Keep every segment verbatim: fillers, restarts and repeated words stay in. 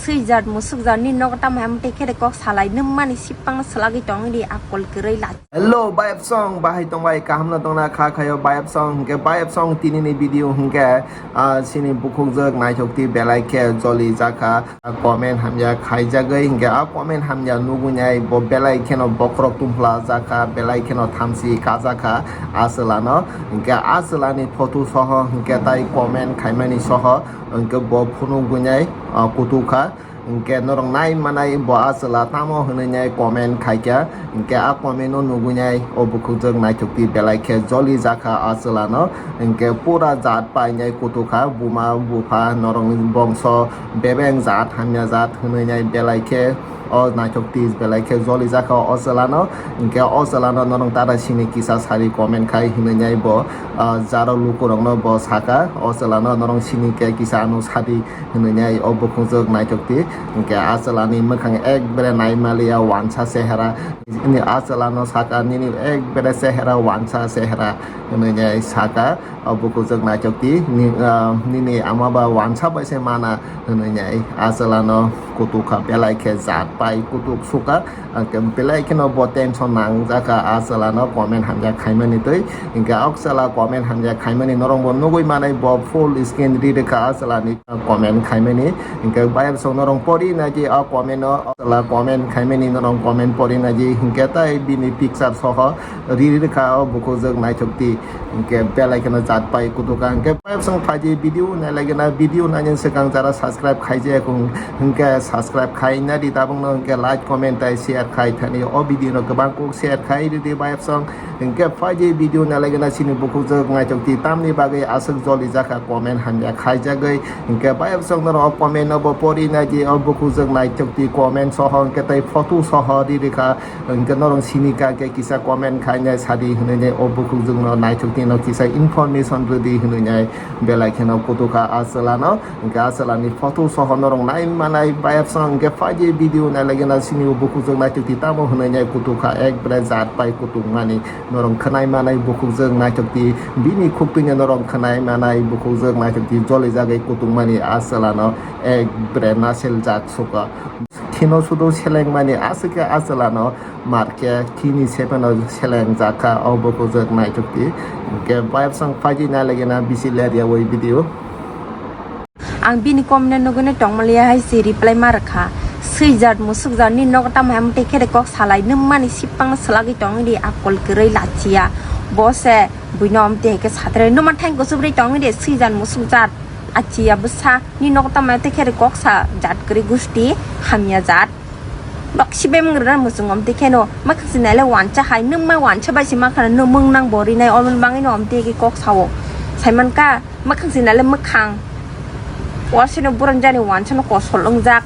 Swijak musukjak ni nogo tamo hai tei khe de kok salai nwng mani sipang swlagwi tongwi di akol kwrwi la. Hello, bayapsong, bahai tongbai, kaham no tongna kha khayo bayapsong, hwnkhe bayapsong tini ni video hwnkhe, ah, chini bukhukjwk naithok twi belai khe joli jakha, ah, comment hamya khaijagwi, hwnkhe ah comment hamya nugwi nai bo belai kheno bokhorok tumphla jakha, belai kheno thamchi kajakha ah chwla no, hwnkhe ah chwla ni photo soho hwnkhe tai comment khaimani soho, hwnkhe bo phunugwi nai, ah, kutukha. Hwnkhe norok nai manai bo ah chwla tamo hwnwi nai comment khaikha, hwnkhe ah comment o nugwi nai o bukhukjwk naithok twi belai khe joli jakha ah chwla no, hwnkhe pura jat painai kutukha, buma bupha norokni bongso bebeng jat hamya jat hwnwi nai belai khe o naithok twi belai khe joli jakha o chwla no, hwnkhe o chwla no norok tada sini kisa sari comment khai hwnwi nai bo, ah, jaro lukurok no bo saka o chwla no norok sini khe kisa ano sadi hwnwi nai o bukhukjwk naithok twi, hwnkhe ah chwla ni mwkhang ekbare naimaliya wansa chehera, nini ah chwla no saka nini ekbare chehera wansa chehera hwnwi nai saka o bukhukjwk naithok twi, ni, ah, nini ama ba wansa bai se mana hwnwi nai ah chwla no kutukha belai khe jat pai kutuk suka. Hwnkhe belai kheno bo tension nangjakha ah chwla no comment hamya khaimani twi. Hwnkhe ah chwla comment hamya khaimani norok bo nugwi manai bo full screen ri rwkha ah chwla ni comment khaimani. Hwnkhe bayapsong norok pori naji ah comment o ah chwla comment khaimani norok comment pori naji hwnkhe tai bini picture soho ri rwkha o bukhukjwk naithok twi. Hwnkhe belai kheno jat pai kutukha. Hwnkhe bayapsong phaidi video nailagena video nainani swkang jara subscribe khaijak hwnkhe subscribe khaina di tabukno hwnkhe like comment tai share khai thani o video no kwbang kuk share khai ridi bayapsong. Hwnkhe phaidi video nailagena chini bukhukjwk naithok twi tamni bagwi aswk joli jakha comment hamya khaijagwi. Hwnkhe bayapsong norok o comment no bo pori naidi o bukhukjwk naithok twi comment soho hwnkhe tai photo soho ri rwkha. Hwnkhe norok sini kha khe kisa comment khainai sadi hwnwi nai o bukhukjwkno naithok tino kisa information rwdi hwnwi nai belai kheno kutukha ah chwlano. Hwnkhe ah chwlani photo soho norok nai manai bayapsong hwnkhe phaidi video nailagena sini o bukhukjwk naithok ti tamo hwnwi nai kutukha ekbrai jat pai kutukmani norok khwnai manai bukhukjwk naithok ti bini khuktwino norok khwnai manai bukhukjwk naithok ti jolijagwi kutukmani ah chwlano ekbrai nasil jak suka. Kheno sudo selengmani aswk khe ah chwlano markhe khini sepheno selengjakha o bukhukjwk naithok ti. Hwnkhe bayapsong phaidi nailagena bisi ler yaui video. Ang bini comment no nugwi tongmaliya hai se reply ma rwkha. Swijak musukjak ni nogo tamo hai tei khe de kok salai nwng mani sipang swlagwi tongwi di akol kwrwi lachiya. Bo se buino omte hai khe satrai nwma thank kusubrwi tongwi di swijak musukjak. Achiya bwsa ni nogo tamo hai tei khe de kok sa jat kwrwi gusti hamya jat. Nok sibem ngrwna muchung omte kheno, mwkhang sinai le wansa hai, nwng ma wansa bai se ma khana, nwng mung nang bo rinai, omo bangwi no omte khe kok sao. Saiman ka, mwkhang sinai le mwkhang. Wasino buran jani wansa no kosol wngjak.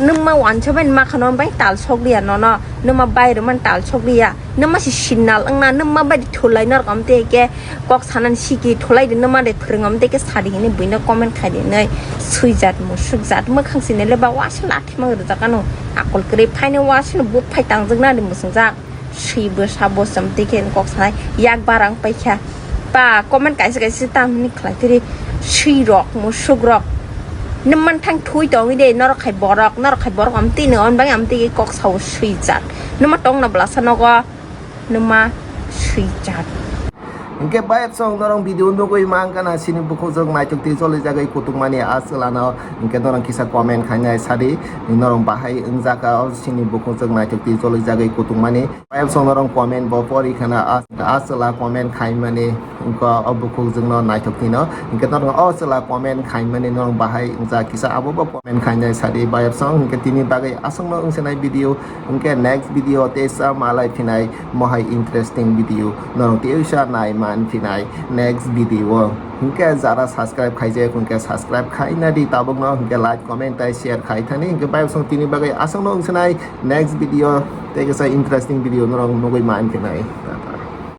Nwng ma wansa bai ma khana, bai tal sok riya nono, nwng ma bai rwman tal sok riya. Nwng ma si signal wngna, nwng ma bai thulai nor omte khe kok sanani siki thulai di, nwng ma de thwrwng omte khe sadi hini buino comment khai di nai. Swijak musukjak, mwkhang sinai le ba wasa lathi. Mang rwjak ano akol kwrwi phaino wasino buphai tangjak nani mwswngjak. Swi bwsa bo chwmtwi khe kok sanai yak barang paikha. Ba comment kaisa kaisa tamni khlai tiri swi rok musuk rok. Nwng manthang thui tongwi de norok khai borok, norok khai borok amtwi no on bai amtwi kok sao swijak. Nwma tongna blasa nogo. Nwma swijak. Hwnkhe bayapsong norok video nugwi mankha na sini bukhukjwk naithok twi jolijagwi kutukmani ah chwlano, hwnkhe norok kisa comment khainai sadi norok bahai wngjakha o sini bukhukjwk naithok twi jolijagwi kutukmani. Bayapsong norok comment bo pori khana ah, ah chwla comment khaimani wngkha o bukhukjwkno naithok twino, hwnkhe norok o chwla comment khaimani norok bahai wngjak kisa abo bo comment khainai sadi bayapsong, hwnkhe tini bagwi aswkno wngsinai video. Hwnkhe next video teisa malai phinai mohai interesting video norok teisa nai man phinai next video o. Hwnkhe jara subscribe khaijak hwnkhe subscribe khaina di tabukno, hwnkhe like comment tai share khai thani, hwnkhe bayapsong tini bagwi aswkno wngsinai next video tei kisa interesting video norok nugwi man phinai.